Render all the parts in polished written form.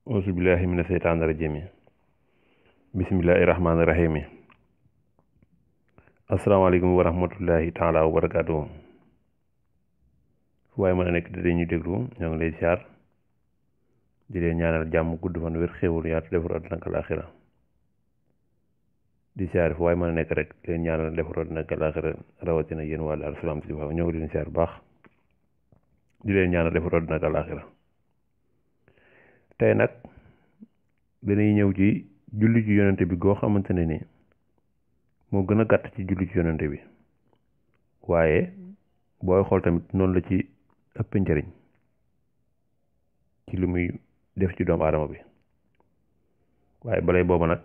auzu billahi mina seytaani rajim bismillahi rahmaani rahim asalaamaaleykum wa rahmatullahi taala wa barakaatu fu waaye mën a nekk di dañuy déglu ñoo ngi lay siyaar di leen ñaanal jàmm gudd fan wér xéwal yaatu defaru àddina ak alaaxira di siyaar fu waaye mën a nekk rek di leen ñaanal defaru àddina ak alaaxira rawatina yéen waa Daaru Salaam si waaw ñoo ngi leen siyaar bu baax di leen ñaanal defaru àddina ak alaaxira tey nag dañuy ñëw ci julli ci yonente bi goo xamante ne ni moo gën a gàtt ci julli ci yonente bi waaye booy xool tamit noonu la ci ëpp njëriñ ci li muy def ci doomu aadama bi waaye balay booba nag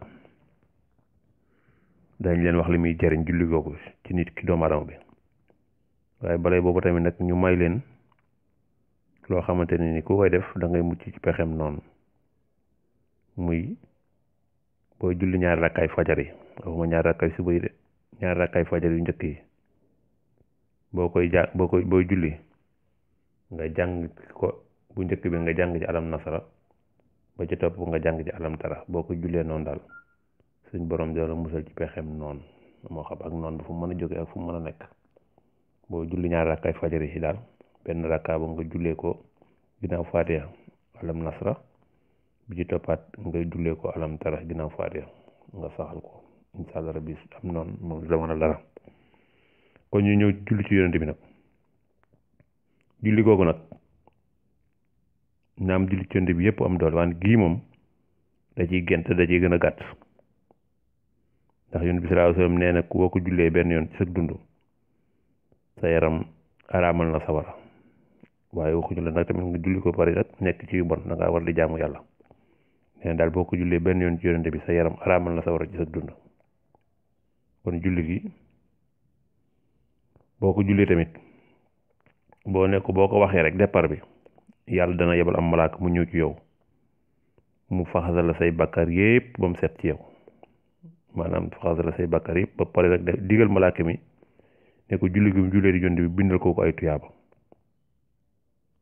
dañ leen wax li muy jëriñ julli googu ci nit ki doomu aadama bi waaye balay booba tamit nag ñu may leen loo xamante ne ni ku koy def da ngay mucc ci pexem noonu muy booy julli ñaari rakkaay fajar yi waxuma ñaari rakkaay suba yi de ñaari rakkaay fajar yu njëkk yi booy julli nga jàng ko bu njëkk bi nga jàng ci alam nasara ba ci topp nga jàng ci alam tara boo ko jullee noonu daal suñ borom dina la musal ci pexem noonu moo xam ak noonu ba fu mën a jóge ak fu mën a nekk boo julli ñaari rakkaay fajar yi daal benn rakkaa ba nga jullee ko ginnaaw faatiha alam nasara bi ci toppaat nga jullee ko alam tara ginnaaw faatiha nga saxal ko incha allah rabbi am noonu moom la mën a dara kon ñu ñëw julli ci yonente bi nag julli googu nag naam julli ci yonente bi yëpp am doole waan gii moom da ciy gént da ciy gën a gàtt ndax yonent bi sallallahu alayhi wasallam nee na boo ko jullee benn yoon ci sa dund sa yaram araamal na sawara waaye waxuñu la nag tamit nga julli ko pare rek nekk ci yu bon da ngaa war di jaamu yàlla nee na daal boo ko jullee benn yoon ci yonente bi sa yaram araamal na sawara ci sa dund kon julli gi boo ko jullee tamit boo ko waxee rek départ bi yàlla dana yebal am malaaka mu ñëw ci yow mu faxasal la say bakkar yépp ba mu set ci yow maanaam faxasal la say bakkar yépp ba pare rek digal malaaka mi ne ko julli gi mu jullee di yonent bi bindal ko ay tuyaaba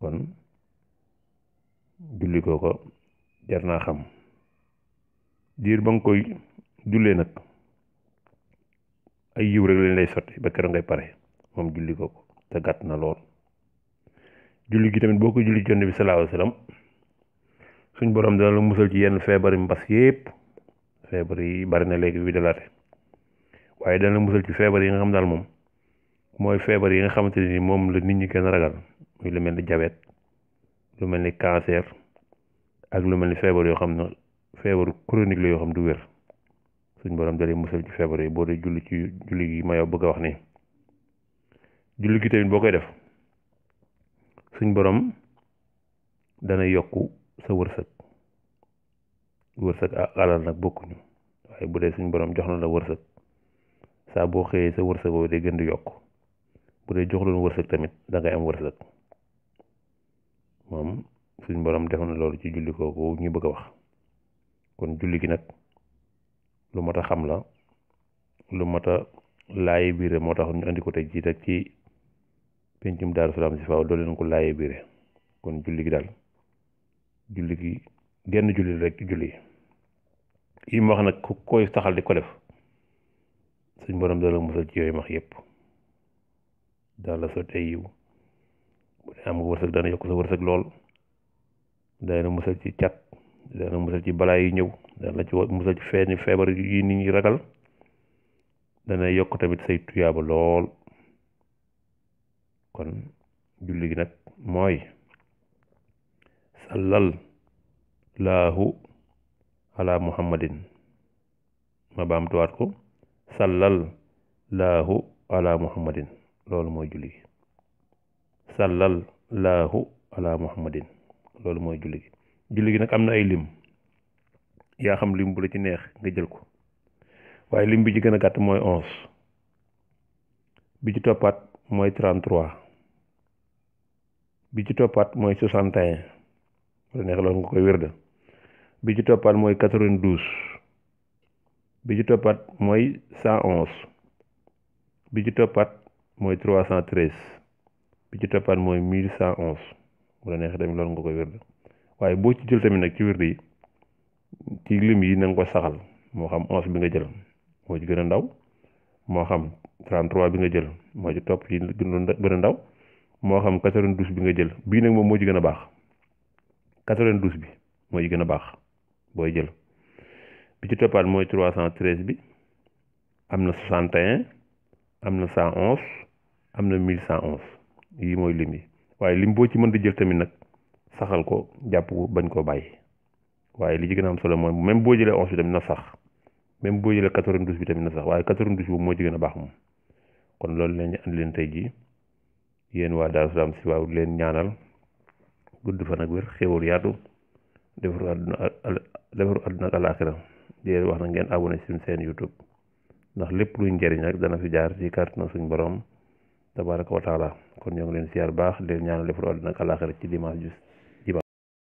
kon julli ko jar naa xam diir ba nga koy jullee nag ay yiw rek lañ lay sotti ba keroog ngay pare moom julli ko te gàtt na lool julli gi tamit boo ko julli ci yonent bi sallallahu alayhi wasallam suñ borom dana la musal ci yenn feebari mbas yépp feebar yi bari na léegi wi dalaate waaye dana la musal ci feebar yi nga xam daal moom mooy feebar yi nga xamante ni moom la nit ñi gën a ragal muy lu mel ni diabète lu mel ni cancer ak lu mel ni feebar yoo xam ne feebaru chronique la yoo xam du wér suñ borom dalay musal ci feebar yi boo dee julli ci julli gi ma yow bëgg a wax ni julli gi tamit boo koy def suñ borom dana yokku sa wërsëg ak alal nag bokkuñu waaye bu dee suñ borom jox na la wërsëg saa boo xëyee sa wërsëg boobu day gën di yokk bu dee jox loon wërsëg tamit da ngay am wërsëg moom suñ borom def na loolu ci julli kooku ñu bëgg a wax kon julli gi nag lu mat a xam la lu mat a laaye biire moo tax ñu andi ko teg ci rek ci pencum Daaru Salaam si faaw doo leen ko laaye biire kon julli gi daal julli gi genn julli rek ci julli yi mu wax nag ku koy taxal di ko def suñ borom dana la musal ci yooyu max yépp dana la sotti ay yiw bu dee am nga wërsëg dana yokk sa wërsëg lool dana musal ci cat dana musal ci balaa yi ñëw dana la ci musal ci feebar yi nit ñi ragal dana yokk tamit say tuyaaba lool kon julli gi nag mooy sallal laahu ala muhammadin ma baamtuwaat ko sallal laahu ala muhammadin loolu mooy julli gi sallal laahu ala muhammadin loolu mooy julli gi julli gi nag am na ay lim yaa xam lim bu la ci neex nga jël ko waaye lim bi ci gën a gàtt mooy 11 bi ci toppaat mooy 33 bi ci toppaat mooy 61 bu la neex loolu nga koy wérda bi ci toppaat mooy 92 bi ci toppaat mooy 111 bi ci toppaat mooy 313 bi ci toppaat mooy 1111 bu la neexee tamit loolu nga koy wérda waaye boo ci jël tamit nag ci wird yi ci lim yi na nga ko saxal moo xam 11 bi nga jël moo ci gën a ndaw moo xam 33 bi nga jël moo ci topp ci gën a ndaw moo xam 92 bi nga jël bii nag moom moo ci gën a baax 92 bi moo ci gën a baax booy jël bi ci toppaat mooy 313 bi am na 61 am na 111 am na 1111 yii mooy lim yi waaye lim boo ci mën di jël tamit nag saxal ko jàpp ko bañ koo bàyyi waaye li ci gën a am solo mooy même boo jëlee 11 bi tamit na sax même boo jëlee 92 bi tamit na sax waaye 92 bi moo ci gën a baax moom kon loolu leen ñu andi leen tey jii yéen waa Daaru Salaam si waaw leen ñaanal gudd fan ak wér xéwal yaatu defaru àdduna ak alaaxira di leen wax na ngeen abonné ci seen YouTube ndax lépp luy njëriñ rek dana fi jaar ci kàttanu suñu borom tabaraka wa taala kon ñoo ngi leen siyaar baax leen ñaanal defaru àdduna ak alaaxira ci dimanche